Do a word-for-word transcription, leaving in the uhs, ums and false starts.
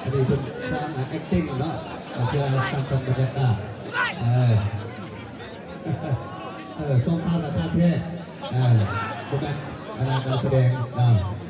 Jadi itu sama acting, no? Tapi ada sang-sang pendeta. Eh. Eh, so far tak saat ya. Eh, bukan anak-anak sedang. Nah.